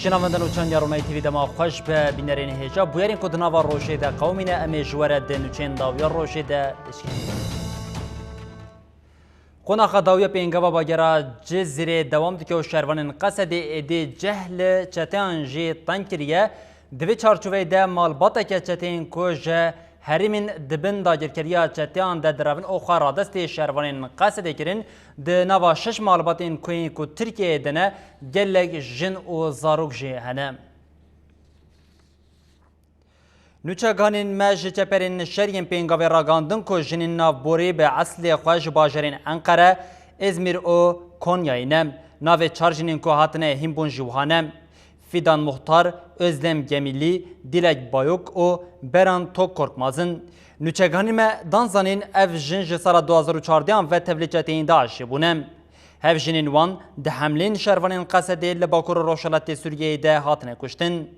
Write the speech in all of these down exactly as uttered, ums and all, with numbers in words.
Şinavendin û çandya Ronayî T V dema xweş be, bînerên hêja bûyerên ku di nava rojê de qewimîne, em ê ji we re di nûçeyên dawiya rojê de pêşkêş bikin. Qonaxa dawiya pêngava bagera Cizîrê dewam dike û şervanên Qesedê êdî ceh li çeteyan jî teng kiriye. Di vê çarçoveyê de malbateke çeteyên ku ji herêmên di bin dagirkeriya çeteyan de direvin û xwe radestê şervanên Qesedê kirin, di nava şeş malbatên ku yên ku Tirkiyeyê de ne, gelek jin û zarok jî hene. Nûçeganên me ji çeperên şer yên pêngavê ragandin ku jinên navborî bi eslê xwe ji bajarên Enqere, Îzmîr û Konyayê ne. Navê çar jinên ku hatine hînbûn jî wiha ne: Fidan Muhtar, Özlem Gemili, Dilek Bayok û Beran Tok Korkmaz in. Nûçeganên me dan zanîn, ev jin ji sala du hazar û çardehan ve tevlî çeteyên DAIŞê bûne. Hevjinên wan di hemlên şervanên Qesedê li bakur û rojhilatê Sûriyeyê de hatine kuştin.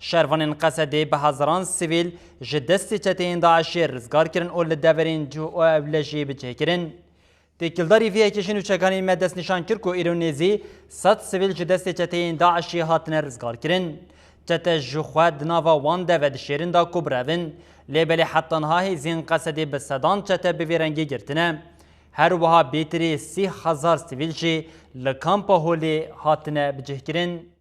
Şervanên Qesedê bi hezaran sivîl ji destê çeteyên DAIŞê rizgar kirin û li deverên cih û ewlejî bi cih kirin. Têkildarî vê yekê jî nûçeganên me destnîşan kir ku îro nêzî sed sivîl ji destê çeteyên DAIŞê hatine rizgar kirin. Çete ji xwe di nava wan de vedişêrin da ku birevin. Lê belê heta niha hêzên Qesedê bi sedan çete bi vê rengî girtine. Her wiha bêtirî sî hezar sivîl jî li kampa Holê hatine bicihkirin.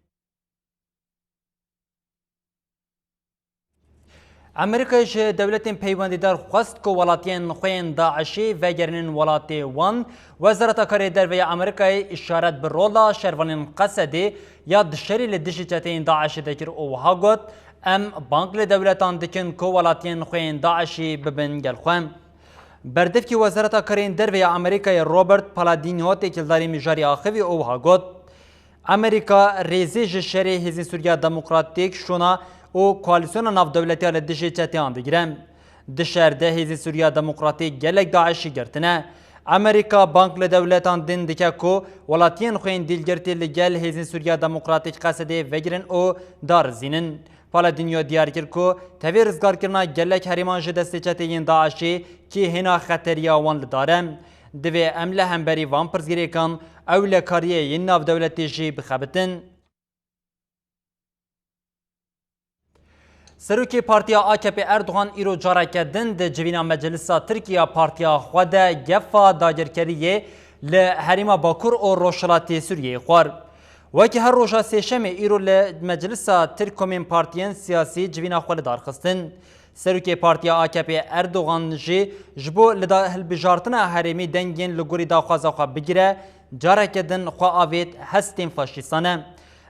Amerîkayê ji dewletên peywendîdar xwest ku welatiyên xwe yên DAIŞê vegerînin welatê wan. Wezareta Karê Derve ya Amerîkayê îşaret bi rola şervanên Qesedê ya di şerî li dijî çeteyên DAIŞê de kir û wiha got, Em bang li dewletan dikin ku welatiyên xwe yên DAIŞê bibin gel xwe. Berdevkî Wezareta Karên Derve ya Amerîkayê Robert Palladino têkildarî mijarê axivî û wiha got, Amerîka rêzê ji şerê Hêzên Sûriya Demokratîk, şona, û koalîsyona navdewletiya li dijî çeteyan digire. Di şer de Hêzên Sûriya Demokratîk gelek DAIŞî girtine. Amerîka bang li dewletan din dike ku welatiyên xwe yên dîlgirtî li gel Hêzên Sûriya Demokratîk Qesedê vegirin û darizînin. Palladino diyar kir ku tevî rizgarkirina gelek herêman ji destê çeteyên DAIŞê kî hêna xeteriya wan li dar e. Divê em li hemberî van pirsgirêkan ewlekariyê yên navdewletî jî bixebitin. Serokê Partiya A K P Erdogan îro careke din di civîna Meclisa Tirk ya partiya xwe de gefa dagirkeriyê li herêma Bakur û Rojhilatê Sûriyeyê xwar. Wekî her roja Sêşemê îro li Meclisa Tirk komên partiyên siyasî civîna xwe li dar xistin. Serokê Partiya A K P Erdogan jî ji bo li da-, hilbijartina herêmî dengên li gorî daxwaza xwe bigire, careke din xwe avêt hestên faşîstan e.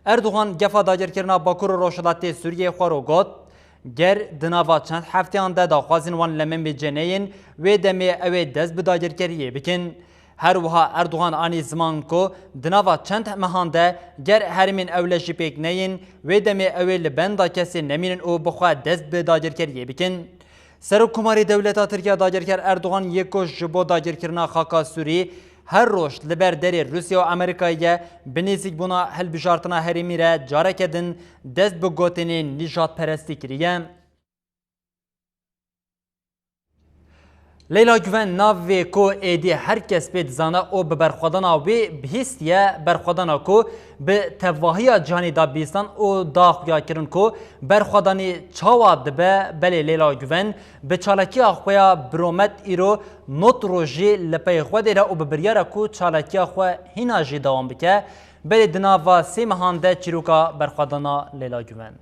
Erdogan gefa dagirkirina Bakur û Rojhilatê Sûriyeyê xwe ro got, Ger di nava çend hefteyan de daxwazên wan li min bêce neyên, wê demê ew ê dest bi dagirkeriyê bikin. Her wiha Erdogan anî ziman ku di nava çend mehan de ger herêmên ewlejî pêk neyên, wê demê ew ê li benda kesê nemînin û bi xwe dest bi dagirkeriyê bikin. Serokkomarê dewleta Tirk ya dagirker Erdogan yê ku ji bo dagirkirina xaka Sûrî her roj li ber derê Rûsya û Amerîkayê ye, bi nêzîkbûna hilbijartina herêmî re careke din dest bi gotinên nîjadperestî kiriye. Leyla Guven, navê ku êdî her kes pê dizane û bi berxwedana wê bihîstiye, berxwedana ku bi tevahiya cîhanê da bihîstan û da xuya kirin ku berxwedanî çawa dibe, belê Leyla Guven bi çalakiya xwe ya biromet îro nod rojî li pey xwe dêre û bi biryara ku çalakiya xwe hîna jî dewam bike, belê di nava sê mehan de çîroka berxwedana Leyla Guven.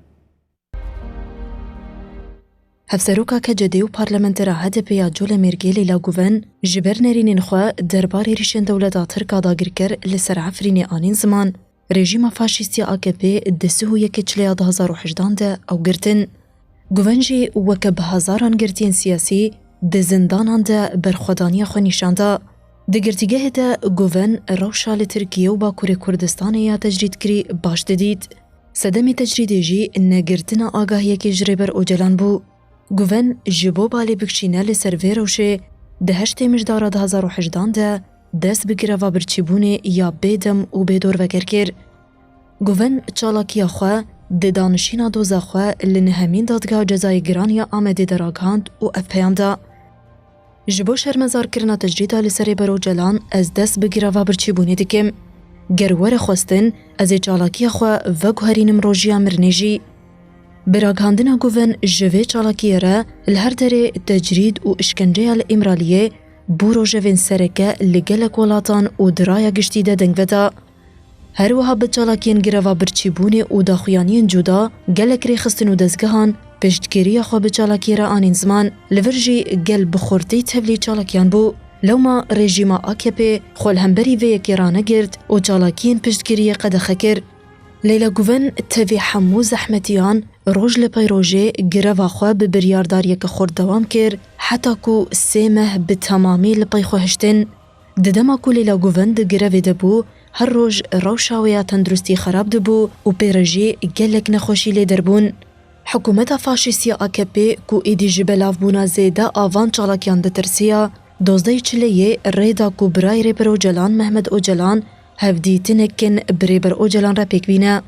Hevseroka K C D û parlamentera H D P ya Colemêrgê Leyla Guven ji ber nerînên xwe derbarê rîşên dewleta Tirk a dagirker li ser Efrînê anîn ziman. Rejîma faşîst ya A K P di sih û yekê Çileya du hazar û hejdehan de ew girtin. Guven jî weke bi hezaran girtiyên siyasî di zindanan de berxwedaniya xwe nîşan da. Di girtîgehê de Guven rewşa li Tirkiye û Bakurê Kurdistanê ya tecrîdkirî baş didît. Sedemê tecrîdê jî negirtina agahiyekê ji Rêber Ocalan bû. Guven ji bo balê bikişîne li ser vê rewşê di heştê Mijdara du hazar û hejdehan de dest bi girava birçîbûnê ya bêdem û bêdorveger kir. Guven çalakiya xwe di danişîna doza xwe li nehemîn Dadgeha Cezayê Giran ya Amedê de ragihand û ev peyam da. Ji bo şermezarkirina tecrîda li ser Rêber Ocalan ez dest bi girava birçîbûnê dikim. Ger were xwestin, ez ê çalakiya xwe veguherînim rojiya mirinê jî. Bi ragihandina Guven ji vê çalakiyê re li her derê tecrîd û îşkenceya li Îmraliyê bû rojevên sereke li gelek welatan û di raya giştî de deng veda. Her wiha bi çalakiyên greva birçîbûnê û daxuyaniyên cuda gelek rêxistin û dezgehan piştgiriya xwe bi çalakiyê re anîn ziman. Li vir jî gel bi xurtî tevlî çalakiyan bû. Lewma rejîma A K P xwe li hemberî vê yekê ranegirt û çalakiyên piştgiriyê qedexe kir. Leyla Guven tevî hemû zehmetiyan roj li pey rojê greva xwe bi biryardariyeke xurt dewam kir, heta ku sê meh bi temamî li pey xwe hiştin. Di dema ku Leyla Guven di grevê de bû, her roj rewşa wê ya tenduristî xerab dibû û pê re jî gelek nexweşî lê derbûn. Hikûmeta faşîst ya A K P ku êdî ji belavbûna zêde a van çalakiyan ditirsiya, dozdehê Çileyê rê da ku birayê Rêber Ocalan Mehmet Ocalan hevdîtinek kin bi Rêber Ocalan re pêk bîne.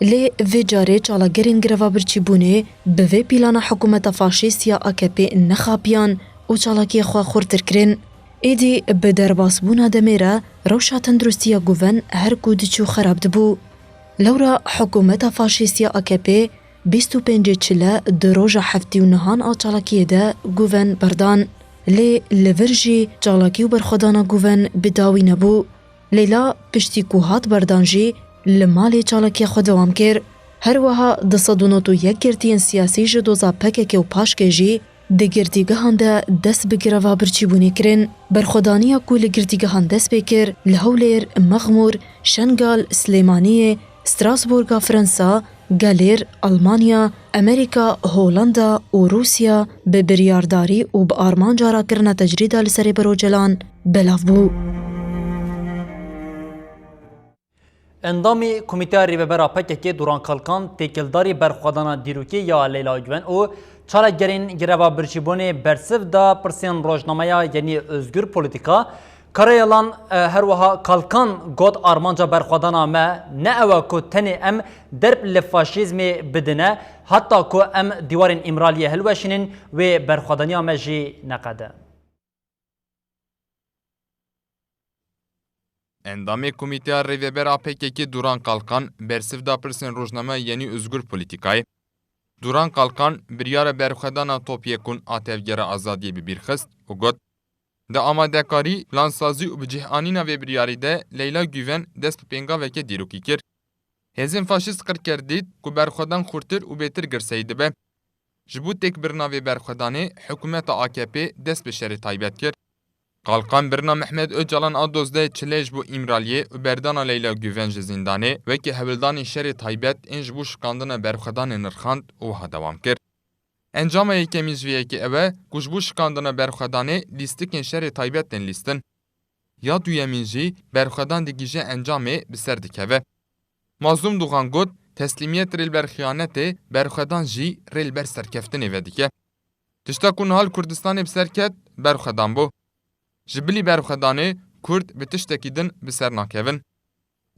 Lê vê carê çalakgerên greva birçîbûnê bi vê pîlana hikûmeta faşîst ya A K P nexapiyan û çalakiyê xwe xurtir kirin. Êdî bi derbasbûna demê re rewşa tenduristiya Guven her ku diçû xerab dibû. Lewra hikûmeta faşîst ya A K P bîst û pêncê Çile di roja heftê û nehan a çalakiyê de Guven berdan. Lê li vir jî çalakî û berxwedana Guven bi dawî nebû. Leyla piştî ku hat berdan jî li malê çalakiya xwe dewam kir. Her wiha du sed û nod û yek girtiyên siyasî ji doza P K K û paşkê jî di girtîgehan de dest bi greva birçîbûnê kirin. Berxwedaniya ku li girtîgehan dest pê kir, li Hewlêr, Mexmûr, Şengal, Silêmaniyê, Strasbourga Fransa, Galêr, Almanya, Amerîka, Holanda û Rûsya bi biryardarî û bi armanca rakirina tecrîda li ser Rêber Ocalan belav bû. Endamê Komîteya Rêvebera P K K Duran Kalkan têkildarî berxwedana dîrokê ya Leyla Guven û çalakgerên greva birçîbûnê bersiv da pirsên rojnameya Yenî Özgür Polîtîka. Karayalan, e, her wiha Kalkan got, armanca berxwedana me ne ew e ku tenê em derb li faşîzmê bidine, heta ku em dîwarên Îmraliyê hilweşînin, wê berxwedaniya me jî neqede. Endamê Komîteya Rêvebera P K K Duran Kalkan bersiv da pirsên rojnameya Yenî Özgür Polîtîkayê. Duran Kalkan biryara berxwedana Topyekun a Tevgera Azadiyê bi bîr xist û got, di amadekarî, plansazî û bi cih anîna vê biryarî de Leyla Guven dest bi pêngaveke dîrokî kir. Hêzên faşîst qir kir dît ku berxwedan xurtir û bêtir girseyî dibe. Ji bo têkbirina vê berxwedanê hikûmeta A K P dest bi şerê taybet kir. Kalkan birina Mehmet Ocalan a dozdeh Çilê ji bo Îmraliyê û berdana Leyla Guven ji zîndanê wekî hewldanên şerê taybet ên ji bo şikandina berxwedanê nirxand û wiha dewam kir. Encama yekemîn ji vê yekê ew e ku ji bo şikandina berxwedanê lîstikên şerê taybet tên lîstin. Ya duyemîn jî berxwedan digihîje encamê bi ser dikeve. Mazlûm Duxan got, teslîmiyet rê li ber xiyanetê, berxwedan jî rê li ber serkeftinê vedike. Tişta ku niha li Kurdistanê bi ser ket, berxwedan bû. Ji bilî berxwedanê Kurd bi tiştekî din bi ser nakevin.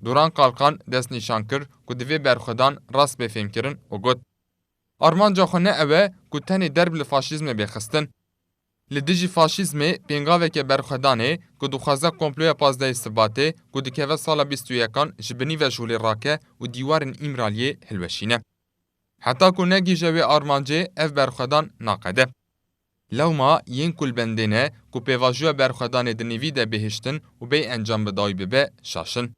Duran Kalkan destnîşan kir ku divê berxwedan rast bê fêmkirin û got, armanca xwe ne ew e ku tenê derb li faşîzmê bê xistin. Li dijî faşîzmê pêngaveke berxwedanê ku dixwaze komploya pazdehê Sibatê ku dikeve sala bîst û yekan ji binî ve ji holê rake û dîwarên Îmraliyê hilweşîne. Heta ku negihîje wê armancê, ev berxwedan naqede. Lewma yên ku li bendê ne ku pêvajoya berxwedanê di nîvî de bihiştin û bê encam bi dawî bibe, şaş in.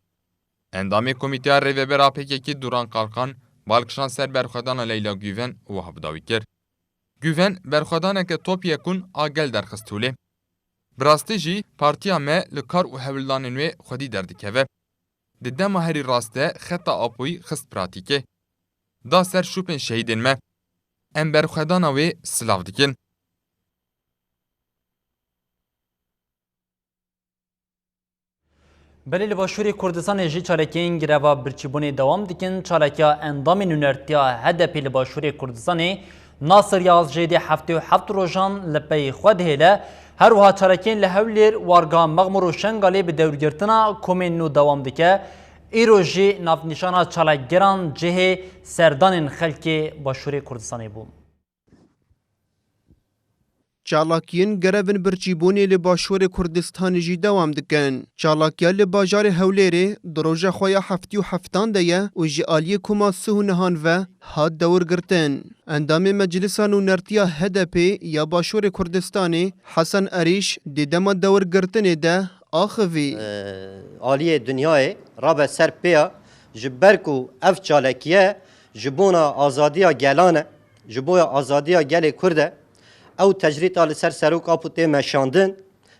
Endamê Komîteya Rêvebera P K K Duran Kalkan bal kişand ser berxwedana Leyla Guven û wiha bi dawî kir, Guven berxwedaneke topyekun a gel derxist holê. Bi rastî jî partiya me li kar û hewldanên wê xwedî derdikeve. Di dema herî rast de xeta Apoyî xist pratîkê. Da ser şûpên şehîdên me. Em berxwedana wê silav dikin. Belê li Başûrê Kurdistanê jî çalakiyên greva birçîbûnê dewam dikin. Çalakiya endamên nûnertiya H D P li Başûrê Kurdistanê Nasir Yaz jêdê heftê û heft rojan li pey xwe dihêle. Her wiha çalakiyên li Hewlêr, Warga Mexmûr û Şengalê bi dewrgirtina komên nû dewam dike. Îro jî navnîşana çalakgeran cihê serdanên xelkê Başûrê Kurdistanê bû. Çalakiyên gerevin birçîbûnê li Başûrê Kurdistanê jî dewam dikin. Çalakiya li bajarê Hewlêrê di roja xwe ya heftê û heftan de ye û ji aliyê Koma Sih û Nihan ve hat dewrgirtin. Endamê Meclisa Nûnertiya H D P ya Başûrê Kurdistanê Hesen Erîş di dema dewrgirtinê de axivî. Aliyê dinyayê rabe ser pêya, ji ber ku ev çalakiye ji bona azadiya gelan e, ji boya azadiya gelê Kurd e, ew tecrîta li ser Serok Apo tê meşandin,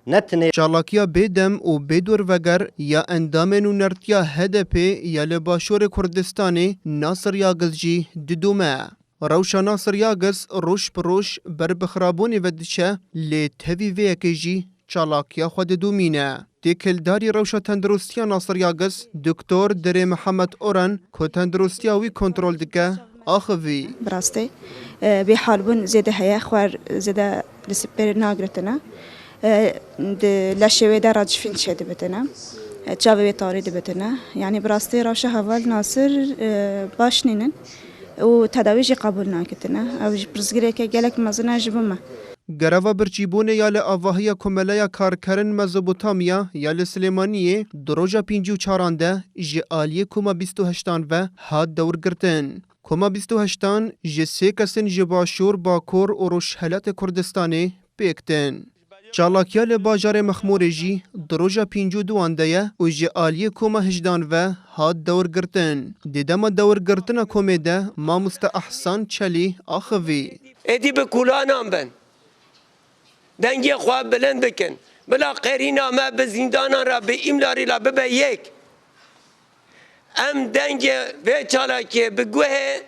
ne tinê. Çalakiya bêdem û bêdorveger ya endamên û nertiya H D P ya li Başûrê Kurdistanê Nasir Yagiz jî didome. Rewşa Nasir Yagiz roj bi roj ber bi xirabûnê ve diçe, lê tevî vê yekê jî çalakiya xwe didûmîne. Têkildarî rewşa tenduristiya Nasir Yagiz, Doktor Dirê Mihemed Oren, ku tenduristiya wî kontrol dike, axivî. Bi rastî, e, bêhalbûn zêde heye, xwer zêde li siperê nagirtine. E, di leşê wê de racifîn çêdibitine. E, çavê wê tarî dibitine. Yanî bi rastî rewşa heval Nasir, e, baş nînin û tedawî jî qebûl nakitine. Ew jî pirsgirêke gelek mezin e ji bo me. Greva birçîbûnê ya li avahiya Komeleya Karkerên Mezopotamya ya li Silêmaniyê di roja pêncî û çaran de ji aliyê Koma bîst û heştan ve hat dewrgirtin. Koma bîst û heştan ji sê kesên ji Başûr, Bakur û Rojhilatê Kurdistanê pêk tên. Çalakiya li bajarê Mexmûrê jî di roja pêncî û duan de ye û ji aliyê Koma hejdan ve hat dewrgirtin. Di dema dewrgirtina komê de mamoste Ehsan Çelî axivî. Êdî bi kulanan bin. Dengê xwe bilind bikin. Bila qerîna me bi zîndanan re, bi îmlarî re bibe yek. Em dengê vê çalakiyê bi guhê,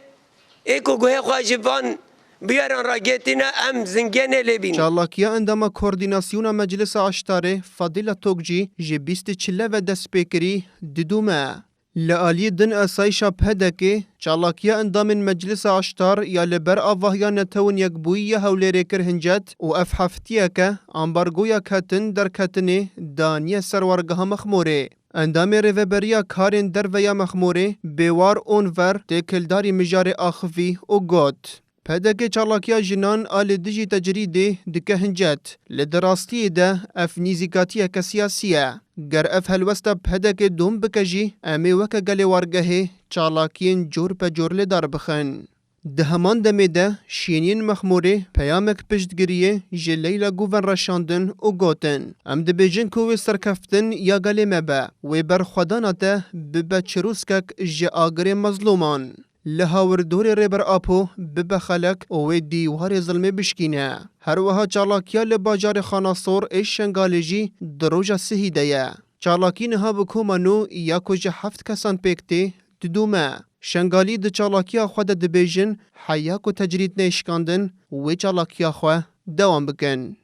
ê ku guhê xwe ji van bûyeran re gêtîne, em zingê nêlê bînin. Çalakiya endama Koordînasyona Meclisa Eştarê Fadîla Tokcî ji bîst û çile ve dest pê kirî didûme. Li aliyê din asayişa P D K'ê, çalakiya endamên Meclisa Eştar ya li ber avahiya Netewên Yekbûyî ya Hewlêrê kir hincet û ev heftiyeke ambargoya ketin derketinê daniye ser wargeha Mexmûrê. Endamê Rêveberiya Karên Derve ya Mexmûrê Bêwar Onver têkildarî mijarê axivî û got, P D K çalakiya jinan a li dijî tecrîdê dike hincet. Li di rastiyê de ev nîzîkatiyeke siyasî ye. Ger ev helwesta P D K dom bike jî, em ê weke gelê wargehê çalakiyên cor be cor li dar bixin. Di heman demê de şêniyên Mexmûrê peyamek piştgiriyê ji Leyla Guven re şandin û gotin, Em dibêjin ku wê serkeftin ya gelê me be, wê berxwedana te bibe çirûskek ji agirê mezlûman. Li hawirdorê Rêber Apo bibe xelek û wê dîwarê zilmê bişkîne. Her wiha çalakiya li bajarê Xanasor ê Şengalê jî di roja sihî de ye. Çalakî niha bi koma nû ya ku ji heft kesan pêk tê, didome. Şengalî di çalakiya xwe de dibêjin, heya ku tecrîd neyê şikandin, wê çalakiya xwe dewam bikin.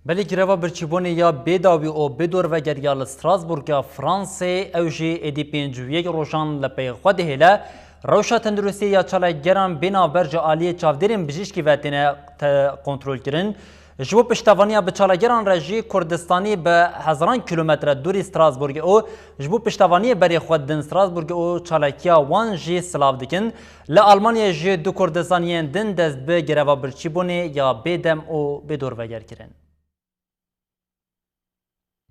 Belê greva birçîbûnê ya bêdawî û bêdorveger ya li Strasbourg ya Fransê, ew jî êdî pêncî û yek rojan li pey xwe dihêle. Rewşa tenduristiyê ya çalakgeran bê navber ji aliyê çavdêrên bijîşkî ve têne te-, kontrolkirin. Ji bo piştevaniya bi çalakgeran re jî Kurdistanî bi hezaran kîlometre dûrî Strasbourgê û ji bo piştevaniyê berê xwe didin Strasbourgê û çalakiya wan jî silav dikin. Li Almanyayê jî du Kurdistaniyên din dest bi greva birçîbûnê ya bêdem û bêdorveger kirin.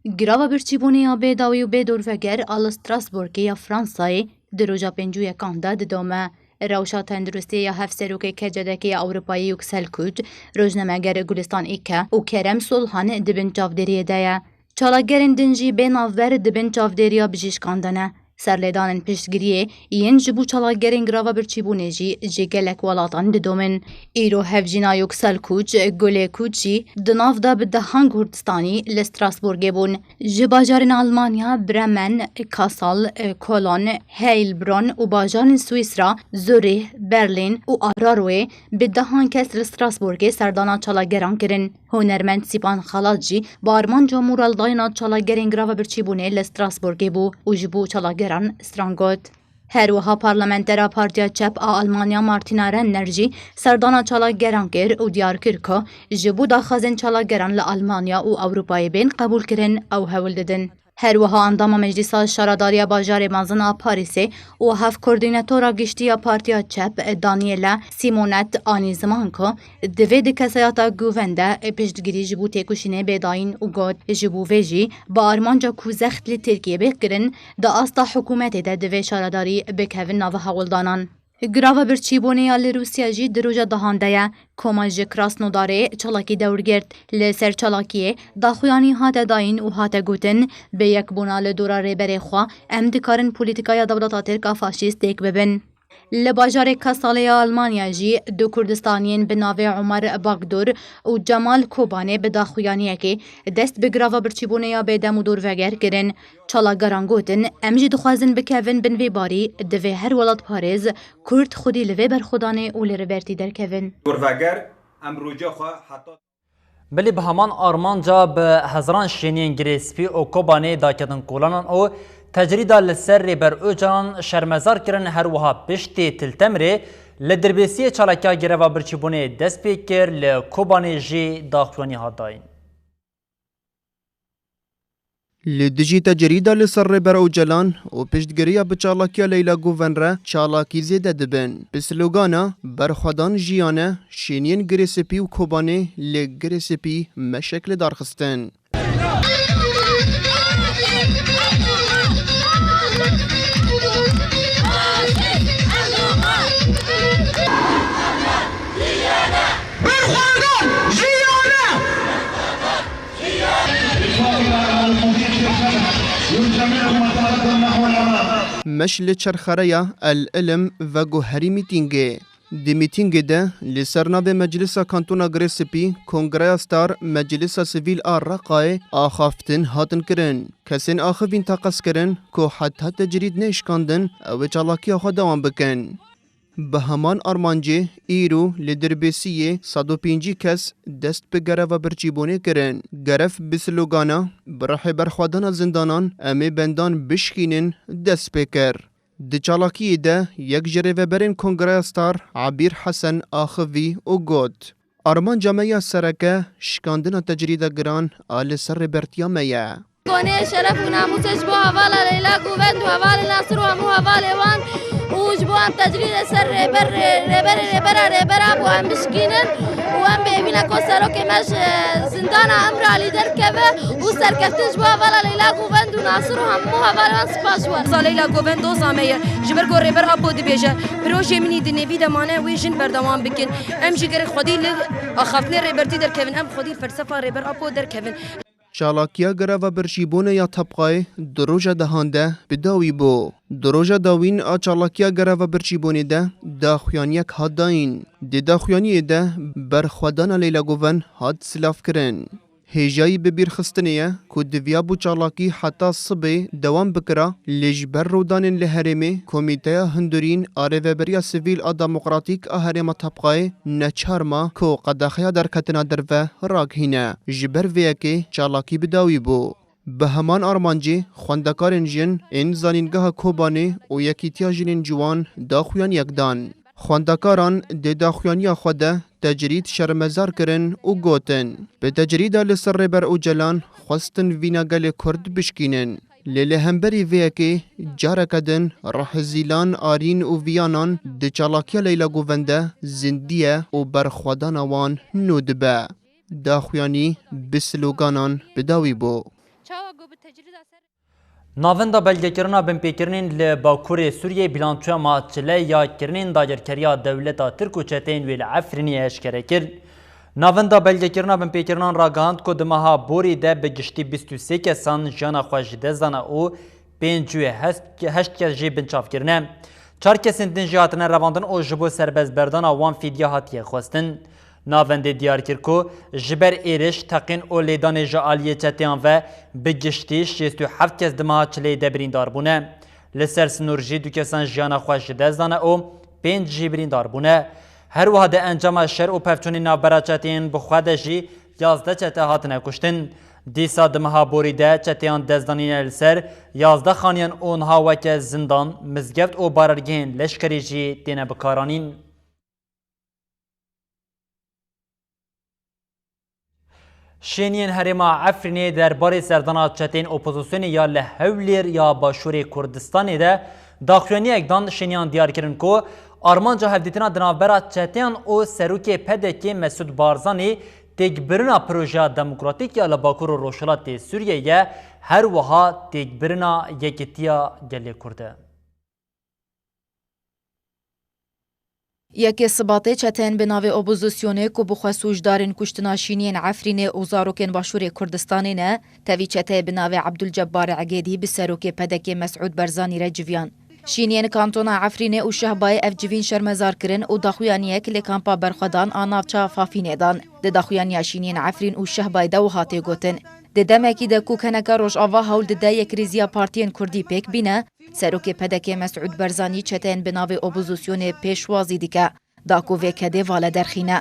Grava birçîbûnê ya bêdawî û bêdorveger a li Strasbourgê ya Fransayê di roja pêncî û yekan de didome. Rewşa tenduristiyê ya hevserokê K C D K ya Ewropayê Yuksel Kuc, rojnameger Gulistan Îke û Kerem Solhan di bin çavdêriyê de ye. Çalakgerên din jî bê navber di bin çavdêriya bijîşkan de ne. Serlêdanên piştgiriyê yên ji bo çalakgerên grava birçîbûnê jî ji gelek welatan didomin. Îro hevjîna Yuksel Kuc, Gulê Kuc jî di nav de bi dehan Kurdistanî li Strasbourgê bûn. Ji bajarên Almanya, Bremen, Kassel, Cologne, Heilbronn û bajarên Swîsra, Zurîh, Berlîn û Aarau, bi dehan kes li Strasbourgê serdana çalakgeran kirin. Hunermend Sîpan Xelat jî bi armanca moraldayina çalakgerên grava birçîbûnê li Strasbourgê bû û ji bo çalakgeran stran got. Her wiha parlamentera Partiya Çep a Almanya Martina Renner jî serdana çalakgeran kir û diyar kir ku ji bo daxwazên çalakgeran li Almanya û Ewropayê bên qebûlkirin ew hewl didin. Her wiha endama Meclîsa Şaredariya Bajarê Mezin a Parîsê û hevkoordînatora giştî ya Partiya Çep, Daniela Simonet, anî ziman ku divê di kesayeta guven de piştgirî ji bo têkoşînê bê dayîn û got, ji bo vê jî bi armanca ku zext li Tirkiyê bê kirin, di asta hikûmetê de divê şaredarî bikevin nav hewldanan. Girava birçîbûnê ya li Rûsya jî di roja dahan de ye. Koma ji Krasnodarê çalakî dewr girt. Li ser çalakiyê daxuyanî hate dayîn û hate gotin, bi yekbûna li dora rêberê xwe em dikarin polîtîkaya dewleta Tirk a faşîst têk bibin. Li bajarê Kasalê ya Almanya jî du Kurdistaniyên bi navê Omer Bagdur û Cemal Kobanê bi daxuyaniyekê dest bi girava birçîbûnê ya bêdem û dorveger kirin. Çalakgeran gotin, em jî dixwazin bikevin bin vê barî, divê her welatparêz Kurd xwedî li vê berxwedanê û li Rêbertî derkevin. Dorveger, em rûca xwe heta Belê bi heman armanca bi hezaran şêniyên Girê Spî û Kobanê daketin kolanan û tecrîda li ser Rêber Ocalan şermezar kirin, her wiha piştê Til Temirê li Dirbêsiyê çalakiya greva birçîbûnê dest pê kir, li Kobanê jî daxuyanî hat dayîn. Li dijî tecrîda li ser Rêber Ocalan û piştgiriya bi çalakiya Leyla Guven re çalakî zêde dibin. Bi slogana "Berxwedan jiyan e", şêniyên Girê Spî û Kobanê li Girê Spî meşek li dar xistin. Meş li çerxereya El Ilim veguherî mîtîngê. Di mîtîngê de li ser navê Meclisa Kantona Girê Spî, Kongreya Star, Meclisa Sivîl a Reqayê axaftin hatin kirin. Kesên axivîn teqez kirin ku heta tecrîd neyê şikandin, ew ê çalakiya xwe dewam bikin. Bi heman armancê îro li Dirbêsiyê sed û pêncî kes dest bi greva birçîbûnê kirin. Grev bi slogana "Bi rihê berxwedana zindanan em ê bendan bişkînin" dest pê kir. Di çalakiyê de yek ji rêveberên Kongreya Star, Ebîr Hesen, axivî û got, "Armanca me ya sereke şikandina tecrîda giran a li ser rêbertiya me ye." Konê şeref û namûsê ji bo hevala Leyla Guven û hevalê Nasir û hemû hevalê wan û ji bo em tecrîdê ser rêber, rê-, rêberê rêbera rêbera bû em bişkînin û em bêvîne ku serokê me ji zindana Îmralî derkeve û serkeftin ji bo hevala Leyla Guven û Nasir û hemû hevalê wan spas ji wan. Doza Leyla Guven doza me ye. Ji ber ku Rêber Apo dibêje, "Pirojê min î di nêvî de mane, wê jin berdewam bikin." Em jî gerek xwedî li axaftinê Rêbertî derkevin, em xwedî li felsefa Rêber Apo derkevin. Çalakiya greva birçîbûnê ya Tebqayê di roja dehan de bi dawî bû. Di roja dawîn a çalakiya greva birçîbûnê de daxuyaniyek hat dayîn. Di daxuyaniyê de berxwedana Leyla Guven hat silavkirin. Hêjayî bibîrxistinê ye ku diviyabû çalakî heta sibê dewam bikira, lê ji ber rûdanên li herêmê Komîteya Hundirîn a Rêveberiya Sivîl a Demokratîk a Herêma Tebqayê neçar ma ku qedexeya derketina derve ragihîne. Ji ber vê yekê çalakî bi dawî bû. Bi heman armancê xwendekarên jin ên Zanîngeha Kobanê û Yekîtiya Jinên Ciwan daxuyaniyek dan. Xwendekaran di daxuyaniya xwe de tecrîd şermezar kirin û gotin, "Bi tecrîda li ser Rêber Ocalan xwestin vîna gelê Kurd bişkînin. Lê li hemberî vê yekê careke din rehzîlan Arîn û Viyanan di çalakiya Leyla Guven de zindî ye û berxwedana wan nû dibe." Daxuyanî bi sloganan bi dawî bû. Çawa ku bi tecrîda ser Navenda belgekirina binpêkirinên li Bakurê Sûriyê bîlançoya ma çile ya kirinên dagirkeriya dewleta Tirk û çeteyên wê li Efrînê eşkere kir. Navenda belgekirina binpêkirinan ragihand ku di meha borî de bi giştî bîst û sê kesan jiyana xwe ji dest dane û pêncî û heşt kes jê binçav kirine. Çar kesên din jî hatine revandin û ji bo serbestberdana wan fîdye hatiye xwestin. Navendê diyar kir ku ji ber êriş, teqîn û lêdanê ji aliyê çeteyan ve bi giştî şêst û heft kes di meha çileyê de birîndar bûne. Li ser sinûr jî du kesan jiyana xwe ji dest dane û pênc jî birîndar bûne. Her wiha di encama şer û pevçûnên navbera çeteyên bi xwe de jî yazdeh çete hatine kuştin. Dîsa di meha borî de çeteyan destdanîne li ser yazdeh xaniyan û niha weke zindan, mizgeft û barergehên leşkerî jî têne bikaranîn. Şêniyên herêma Efrînê derbarê serdana çeteyên opozisyonê ya li Hewlêr ya Başûrê Kurdistanê de daxuyaniyek dan. Şêniyan diyar kirin ku armanca hevdîtina di navbera çeteyan û serokê P D K Mesûd Barzanî têkbirina projeya demokratîk ya li Bakur û Rojhilatê Sûriyê ye, her wiha têkbirina yekîtiya gelê Kurd e. Yekê Sibatê çeteyên bi navê opozisyonê ku bi xwe sûcdarên kuştina şîniyên Efrînê û zarokên Başûrê Kurdistanê ne, tevî çeteyê bi navê Ebdulcebbar Egêdî bi serokê P D K Mesûd Barzanî re civiyan. Şîniyên kantona Efrînê û Şehbayê ev civîn şermezar kirin û daxuyaniyek li kampa berxwedan a navça Fafînê dan. Di daxuyaniya şîniyên Efrîn û Şehbayê de wiha tê gotin: Di demekî de ku keneka Rojava hewl dide yekrêziya partiyên kurdî pêk bîne, serokê P D K Mesûd Barzanî çeteyên bi navê opozisyonê pêşwazî dike, da ku vê kedê vala derxîne.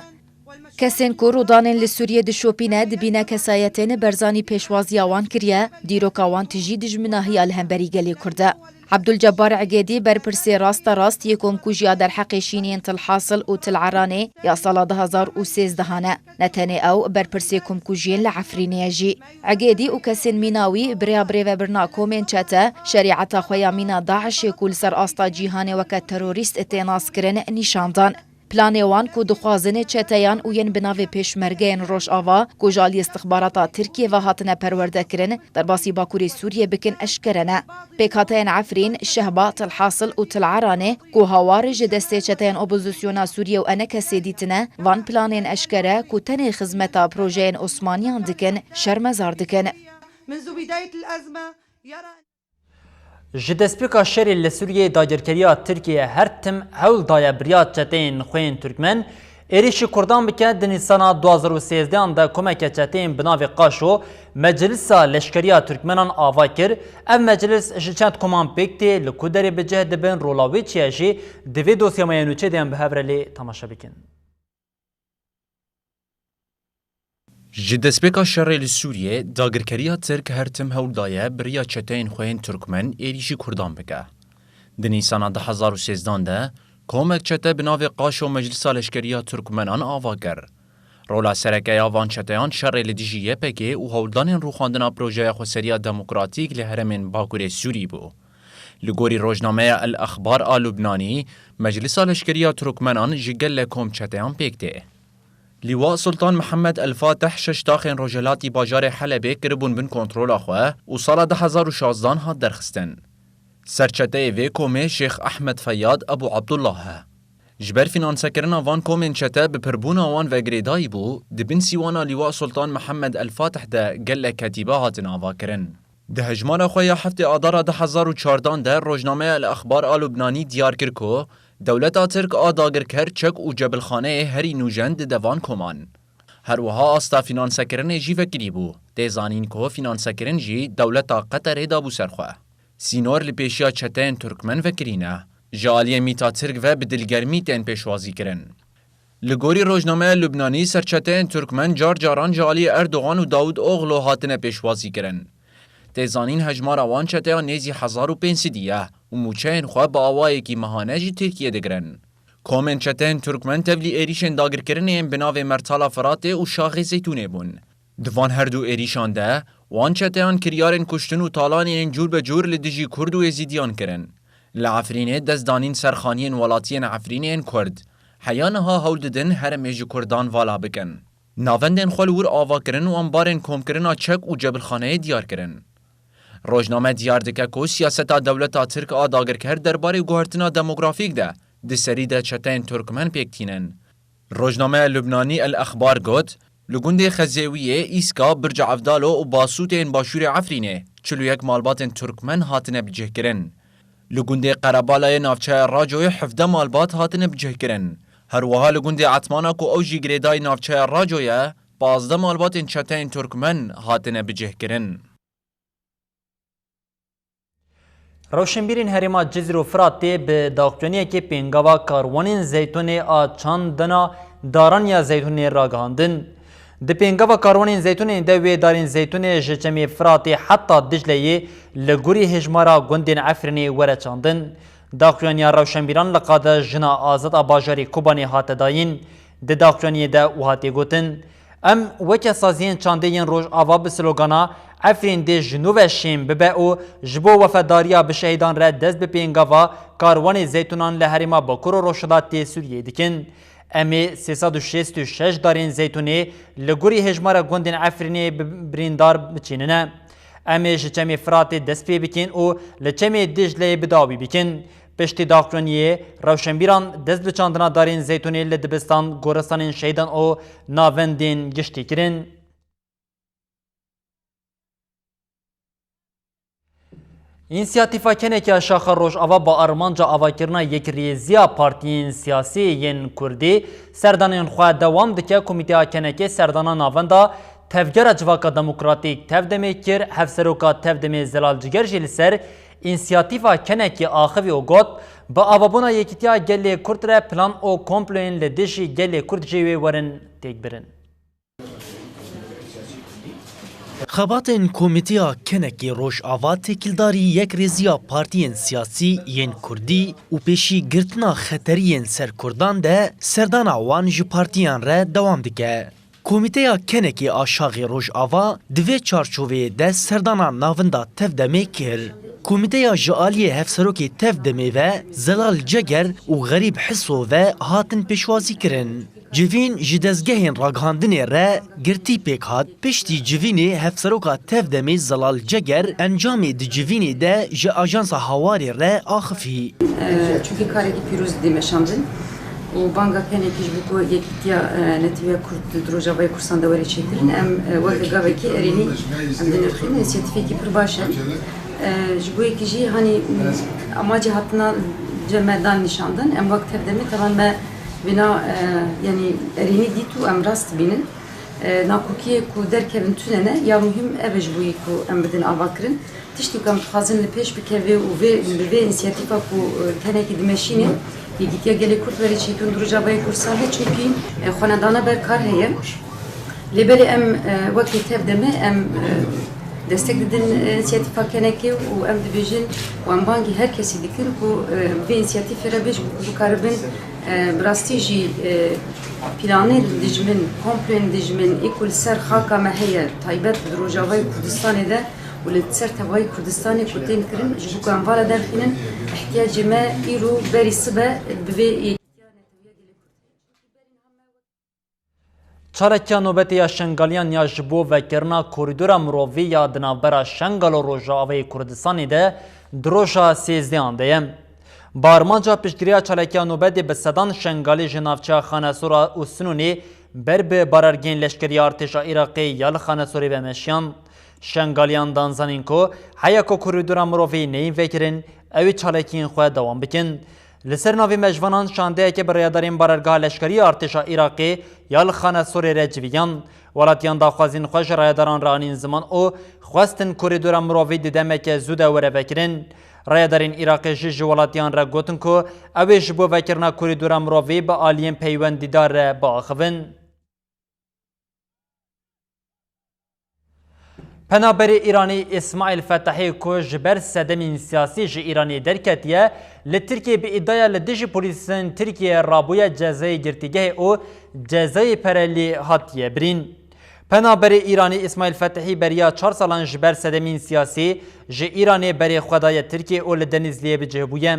Kesên ku rûdanên li Sûriyê dişopîne, dibîne kesayetên Barzanî pêşwaziya wan kiriye, dîroka wan tijî dijminahiya li hemberî gelê Kurd e. Ebdulcebbar Egêdî, berpirsê rasterast yê komkujiya derheqê şîniyên Til Hasil û Til Eranê ya sala du hazar û sêzdeh e. Ne tenê ew, berpirsê komkujiyên li Efrînê ye jî. Egêdî û kesên mîna wî bi rêya birêvebirina komên çete, şerîeta xwe ya mîna DAIŞê ku li ser asta cîhanê weke terorîst tê naskirin, nîşan dan. Planê wan ku dixwazin çeteyan û yên bi navê Pêşmergeyên Rojava ku ji aliyê istixbarata Tirkiyê ve hatine perwerdekirin, derbasî Bakurê Sûriyê bikin, eşkere ne. Pêkhateyên Efrîn, Şehba, Til Hasil û Til Eranê ku hawar ji destê çeteyên opozisyona Sûriyê û ENKSê dîtine, van planên eşkere ku tenê xizmeta projeyên Osmaniyan dikin, şermezar dikin. منذ بداية الأزمة يرى Ji destpêka şerê li Sûriyeyê dagirkeriya Tirkiye her tim hewl daye bi riya çeteyên xwe yên Tirkmen êrîşî Kurdan bike. Di Nîsana du hazar û sêzdeh de komeke çeteyên bi navê Qaşo Meclisa Leşkeriya Tirkmenan ava kir. Ev meclis ji çend koman pêk tê, li ku derê bi cih dibin, rola wê çi ye jî di vê dosya me ya nûçê de em bi hev re lê temaşe bikin. Ji destpêka şerê li Sûriyê, dagirkeriya Tirk her tim hewl daye bi riya çeteyên xwe yên Tirkmen êrîşî Kurdan bike. Di Nîsana du hazar û sêzdeh de komek çete bi navê Qaşo Meclisa Leşkeriya Tirkmenan ava kir. Rola sereke ya van çeteyan şerê li dijî Y P G û hewldanên rûxandina projeya xweseriya demokratîk li herêmên Bakurê Sûrî bû. Li gorî rojnameya El Exbar a Lubnanî, Meclisa Leşkeriya Tirkmenan ji gelek kom çeteyan pêk tê. Lîwa Sultan Mihemed El Fatih şeş taxên rojhelatî bajarê Helebê kiribûn bin kontrola xwe û sala du hazar û şazdan hat derxistin. Serçeteyê vê komê Şêx Ehmed Feyyad Ebû Abdullah e. Ji ber fînansekirina van komên çete bi pirbûna wan ve girêdayî bû, di bin sîwana Lîwa Sultan Mihemed El Fatih de gelek ketîbe hatin avakirin. Di hejmara xwe ya heftê Adara du hazar û çardan de rojnameya El Exbar a Lubnanî diyar kir ku dewleta Tirk a dagirker çek û cebilxaneyê herî nûjen dide van koman. Her wiha asta fînansekirinê jî vekirî bû. Tê zanîn ku fînansekirin jî dewleta Qeterê dabû ser xwe. Sînor li pêşiya çeteyên Tirkmen vekirî ne. Ji aliyê mîta Tirk ve bi dilgermî tên pêşwazî kirin. Li gorî rojnameya Lubnanî, serçeteyên Tirkmen car caran ji aliyê Erdogan û Dawud Oxlo hatine pêşwazî kirin. Tê zanîn hejmara wan çeteyan nêzî hezar û pênc sedî ye û mûçeyên xwe bi awayekî mehane ji Tirkiyê digirin. Komên çeteyên Tirkmen tevlî êrîşên dagirkirinê yên bi navê Mertala Firatê û Şaxê Zeytûnê bûn. Di van her du êrîşan de, wan çeteyan kiryarên kuştin û talaniyên cûr be cûr li dijî Kurd û Êzîdiyan kirin. Li Efrînê dest danîn ser xaniyên welatiyên Efrînê yên Kurd. Heya niha hewl didin herêmê ji Kurdan vala bikin. Navendên xwe li wir ava kirin û ambarên komkirina çek û cebilxaneyê diyar kirin. Rojname diyar dike ku siyaseta dewleta Tirk a dagirker derbarê guhertina demografîk de di serî de çeteyên Tirkmen pêk tînin. Rojnameya Lubnanî El Exbar got, li gundê Xezêwiyê, Îska, Birca Evdalo û Basûtê yên başûrê Efrînê çil û yek malbatên Tirkmen hatine bicihkirin. Li gundê Qerebalayê navçeya Racoyê hevdeh malbat hatine bicihkirin. Her wiha li gundê Etmana ku ew jî girêdayî navçeya Raco ye, pazdeh malbatên çeteyên Tirkmen hatine bicihkirin. Rewşenbîrên herêma Cizîr û Firatê bi daxuyaniyekê pêngava karwanên zeytûnê a çandina daran ya zeytûnê ragihandin. Di pêngava karwanên zeytûnê de wê darên zeytûnê ji çemê Firatê heta Dicleyê li gorî hejmara gundên Efrînê were çandin. Daxuyaniya rewşenbîran li qada jina azad a bajarê Kobanê hate dayîn. Di daxuyaniyê de wiha tê gotin, Em weke saziyên çandê yên Rojava bi slogana Efrîn dê ji nû ve şên bibe û ji bo wefadariya bi şehîdan re dest bi pêngava karwanê zeytûnan li herêma Bakur û Rojhilatê Sûriyeyê dikin. Em ê sê sed û şêst û şeş darên zeytûnê li gorî hêjmara gundên Efrînê bi birîndar biçînine. Em ê ji Çemê Firatê dest pê bikin û li Çemê Dicleyê bi dawî bikin. Piştî daxuyaniyê, rewşenbîran dest bi çandina darên zeytûnê li dibistan, goristanên şehîdan û navendên giştî kirin. Însiyatîfa Kenekê ya Şaxa Rojava bi armanca avakirina yekrêziya partiyên siyasî yên Kurdî serdanên xwe dewam dike. Komîteya Kenekê serdana navenda Tevgera Civaka Demokratîk TEV-DEMê kir, Hevseroka TEV-DEMê Zelal Ciger jî li ser Însiyatîfa Kenekê axivî û got, bi avabûna yekîtiya gelê Kurd re plan û komployên li dijî gelê Kurd jî wê werin têkbirin. Xebatên Komîteya Kenekê Rojava têkildarî yekrêziya partiyên siyasî yên Kurdî û pêşîgirtina xeteriyên ser Kurdan de serdana wan ji partiyan re dewam dike. Komîteya Kenekê a Şaxê Rojava di vê çarçoveyê de serdana navinda TEV-DEMê kir. Komîteya ji aliyê Hevserokê TEV-DEMê ve Zelal Ceger û Xerîb Hiso ve hatin pêşwazî kirin. Civîn ji dezgehên ragihandinê re girtî pêk hat. Piştî civînê Hevseroka TEV-DEMê Zelal Ceger encamê di civînê de ji Ajansa Hawarê re axifî. Ee, çünkü karekî pîroz didî meşandin û banga Kenekê ji bo ku yekîtiya, e, netewîya Kurd di Rojavayê Kurdistanê de were çêkirin, em, e, weke gavekî erênî em dinirxîn, însiyatîfekî pir baş e. E, ji bo yekî jî, hanî, m, amacê hatina cem me dan nîşandin, em wek TEV-DEMê, tevan me vêna, e, yanî erênî dît û em rast dibînin. E, nakokiyê ku derkevin tune ne, ya muhîm ev e ji bo yî ku em bidin avakirin. Tiştê ku em dixwazin li pêş bikeve û vê, bi vê însiyatîfa ku, e, Kenekê dimeşîne, yekîtiya gelê Kurd were çêkirin di Rojavayê Kurdistanê, çimkî, e, xwenedana ber kar heye. Lê belê em, e, wekî TEV-DEMê em, e, destek didin, e, însiyatîfa Kenekê û em dibêjin û em bangî her kesî dikin ku, e, vê însiyatîfê re bêj bikaribin, e, bi rastî jî, e, planên dijmin, komployên dijmin ê ku li ser xaka me heye, taybet di Rojavayê Kurdistanê de û li ser tevayî Kurdistanê ku tên kirin, ji bo ku em vala derxînin, ihtiyacê me îro berî sibe bi vê yekîtiya netewî ya gelê Kurd heye. Çalakiya nobetê ya Şengaliyan ya ji bo vekirina korîdora mirovî ya di navbera Şengal û Rojavayê Kurdistanê de di roja sêzdehan de ye. Bi armanca piştgiriya çalakiya nobetê bi sedan Şengalî ji navçeya Xanesora û Sinûnê ber bi barergehên leşkerî ya artêşa Iraqê ya li Xanesorê ve meşiyan. Şengaliyan dan zanîn ku heya ku korîdora mirovî neyên vekirin, ew ê çalakiyên xwe dewam bikin. Li ser navê mejvanan şandeyeke bi rêyadarên barergeha leşkerî ya artêşa Iraqê ya li Xanesorê re civiyan. Welatiyan daxwazên xwe ji rayedaran re anîn ziman û xwestin korîdora mirovî di demeke zû de were vekirin. Rayedarên Iraqê jî ji welatiyan re gotin ku ew ê ji bo vekirina korîdora mirovî bi aliyên peywendîdar re biaxivin. Penaberê Îranî Îsmaîl Fetahî ku ji ber sedemên siyasî ji Îranê derketiye, li Tirkiyê bi îdaya li dijî polîsên Tirkiyê rabûye cezayê girtîgehê û cezayê perelî hatiye birîn. Penaberê Îranî Îsmaîl Fetahî beriya çar salan ji ber sedemên siyasî ji Îranê berê xwe daye Tirkiyê û li Denîzliyê bi cih bûye.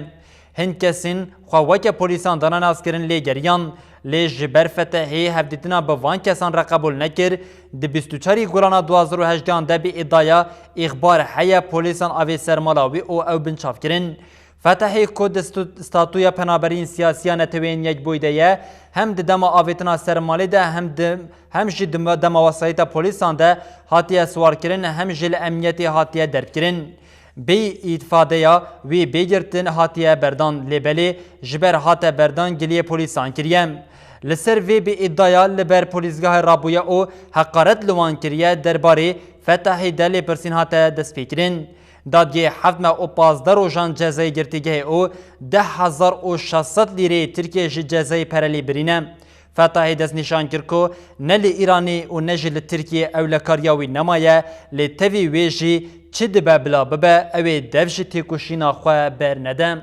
Hin kesên xwe weke polîsan dane naskirin lê geriyan, lê ji ber Fetahî hevdîtina bi van kesan re qebûl nekir, di bîst û çarî Gulana du hazar û hejdehan de bi îdaya îxbar heye polîsan avê ser mala wî û ew binçav kirin. Fetahî ku di stu-, statûya penaberên siyasî ya Neteweyên Yekbûyî de ye, hem di dema avêtina ser malê de hem di, hem jî di me-, dema wesayîta polîsan de hatiye siwarkirin, hem jî li emniyetê hatiye derbkirin. Bê îfadeya wî bê girtin hatiye berdan, lê belê ji ber hate berdan giliyê polîsan kiriye. Li ser vê bi îdaya li ber polîsgehê rabûye û heqaret li wan kiriye, derbarê Fetahî de lêpirsîn hate destpêkirin. Dadgehê heft meh û pazdeh rojan cezayê girtîgehê û deh hezar û şeş sed lîreyê Tirkiyê ji cezayê perelî birîne. Fetahî destnîşan kir ku ne li Îranê û ne jî li Tirkiyê ewlekariya wî nemaye, lê tevî wê jî çi dibe bila bibe, ew ê dev ji têkoşîna xwe bernede.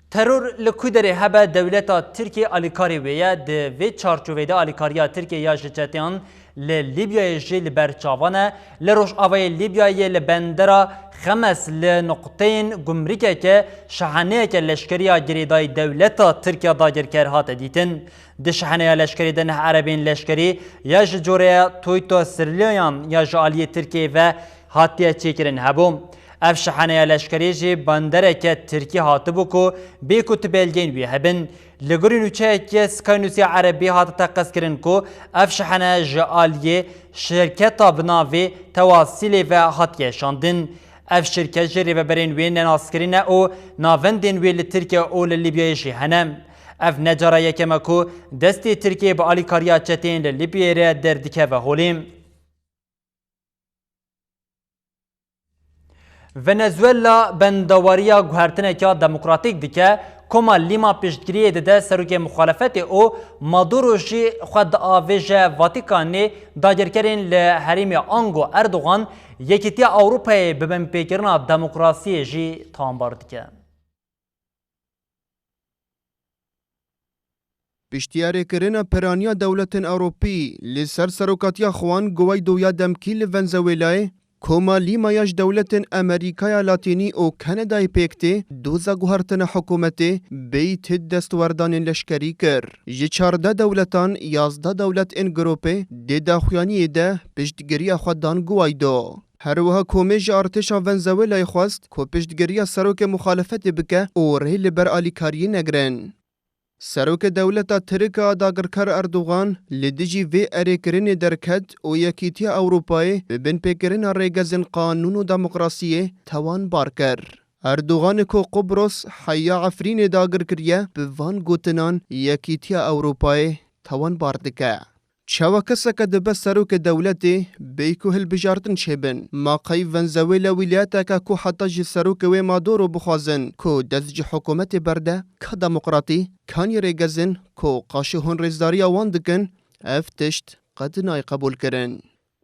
Teror li ku derê hebe dewleta Tirkiyê alîkarê wê ye. Di vê çarçoveyê de alîkariya Tirkiyê ya ji çeteyan li Lîbyayê jî li ber çavan e. Li rojavayê Lîbyayê li bendera Xemes li nuqteyên gumrikeke şehaneyeke leşkerî ya girêdayî dewleta Tirkiya dagirker hate dîtin. Di şehaneya leşkerî de neh erebên leşkerî ya ji coreya Toyota Sirliyan ya ji aliyê Tirkiyê ve hatiye çêkirin hebû. Ev şehaneya leşkerî jî bandereke tirkî hatibû ku bê ku tu belgeyên wî hebin. Li gorî nûçeyeke Sky Newsê erebî hate teqezkirin ku ev şehane ji aliyê şirketa bi navê Tewasîlê ve hatiye şandin. Ev şirket jî rêveberên wê nenaskirî ne û navendên wê li Tirkiye û li Lîbyayê jî hene. Ev ne cara yekem e ku destê Tirkiyê bi alîkariya çeteyên li Lîbyayê re derdikeve holê. Venezuela bendawariya guhertineke demokratîk dike, koma Lîma piştgiriyê dide serokê muxalefetê û Maduro jî xwe diavêje Vatikanê. Dagirkerên li herêmê ango Erdogan Yekîtiya Ewropayê bi binpêkirina demokrasiyê jî tawanbar dike. Piştî erêkirina piraniya dewletên Ewropî li ser serokatiya Juan Guaido ya demkî li Venezuelayê, koma Lîma ya ji dewletên Amerîkaya Latînî û Kanadayê pêk tê, doza guhertina hikûmetê bêyî tê destwerdanên leşkerî kir. Ji çardeh dewletan yazdeh dewlet ên grûpê dê daxuyaniyê de piştgiriya xwe dan Guaido. Her wiha komê ji artêşa Venezuelayê xwest ku piştgiriya serokê muxalefetê bike û rê li ber alîkariyê negirin. Serokê dewleta Tirk a dagirker Erdogan li dijî vê erêkirinê derket û Yekîtiya Ewropayê bi binpêkirina rêgezên qanûn û demokrasiyê tawanbar kir. Erdoganê ku Qubros heya Efrînê dagir kiriye, bi van gotinan Yekîtiya Ewropayê tawanbar dike. Çawa keseke dibe serokê dewletê bêyî ku hilbijartin çêbin? Ma qey Venezuela wîlayeteke ku heta ji serokê wê Maduro bixwazin ku dest ji hikûmetê berde, ka demokratî, kanî rêgezin ku qaşê hûn rêzdariya wan dikin, ev tişt qet nayê qebûlkirin.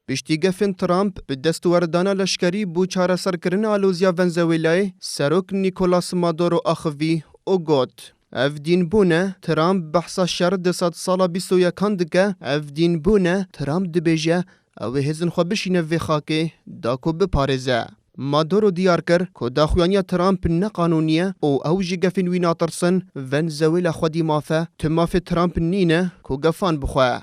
Piştî gefên Trump bi destwerdana leşkerî bo çareserkirina aloziya Venezuelayê, serok Nicolas Maduro axivî û got, Ev dîn bûne, Trump behsa şer di sedsala bîst û yekan dike, ev dîn bûne, Trump dibêje, ew ê hêzên xwe bişîne vê xakê da ku biparêze. Maduro diyar kir ku daxuyaniya Trump ne qanûnî ye û ew ji gefên wî natirsin, Venezuela xwedî maf e, tu mafê Trump nîne ku gefan bixwe.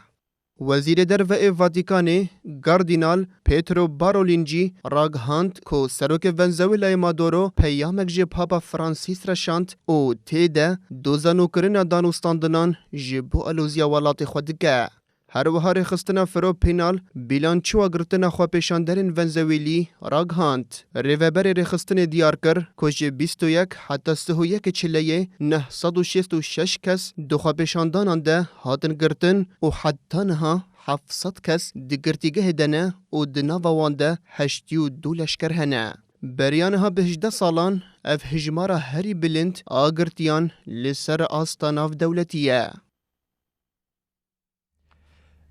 Wezîrê Derve ê Vatikanê, Kardînal Pietro Parolin jî ragihand ku serokê Venezuelayê Maduro peyamek ji Papa Francis re şand û tê de doza nûkirina danûstandinan ji bo aloziya welatê xwe dike. Her wiha rêxistina Fero Penal bilançoya girtina xwepêşanderên Venezuelî ragihand. Rêveberê rêxistinê diyar kir ku ji bîst û yek heta sih û yekê Çileyê neh sed û şêst û şeş kes di xwepêşandanan de hatin girtin û heta niha heft sed kes di girtîgehê de ne û di nava wan de heştî û du leşker hene. Beriya niha bi hejdeh salan ev hijmara herî bilind a girtiyan li ser asta navdewletî ye.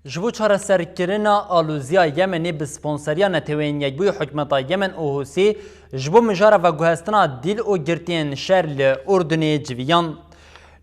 Ji bo çareserkirina aloziya Yemenê bi sponseriya Neteweyên Yekbûyî hikûmeta Yemen û Hûsî ji bo mijara veguhestina dîl û girtiyên şer li Urdunê civiyan.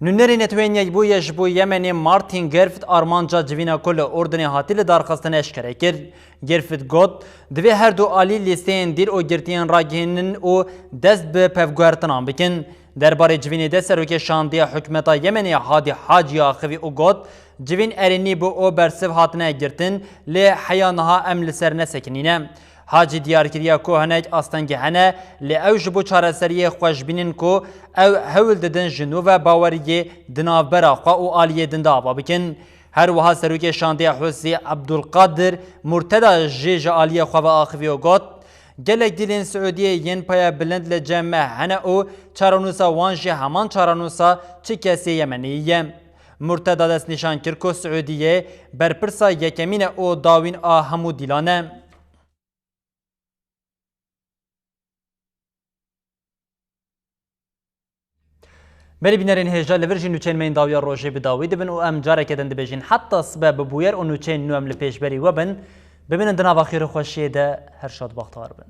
Nûnerê Neteweyên Yekbûyî ji bo Yemenê Martin Griffith armanca civîna ku li Urdunê hatî lidarxistin eşkere kir. Griffith got, divê her du alî lîsteyên dîl û girtiyên ragihînin û dest bi pevguhertinan bikin. Derbarê civînê de serokê şandiya hikûmeta Yemenê Hadî Hacî axivî û got, Civîn erênî bû û bersiv hatine girtin, lê heya niha em li ser nesekinîne. Hacî diyar kiriye ku hinek astengî hene, lê ew ji bo çareseriyê xweş bînin ku ew hewl didin ji nû ve baweriyê di navbera xwe û aliyê din de ava bikin. Her wiha serokê şandiya Hûsî Ebdulqadir Murteda jî ji aliyê xwe ve axivî û got, Gelek dîlên Siûdiyê yên payebilind li cem me hene û çarenûsa wan jî heman çarenûsa çi kesê Yemenî ye. Murteda destnîşan kir ku Siûdiyê berpirsa yekemîn e û dawîn a hemû dîlan e. Belê bînerên hêja, li vir jî nûçeyên me yên dawiya rojê bi dawî dibin û em careke din dibêjin heta sibe bi bûyer û nûçeyên nû em li pêşberî we bin. Bimînin di nava xêr û xweşiyê de, her şad baxtewar bin.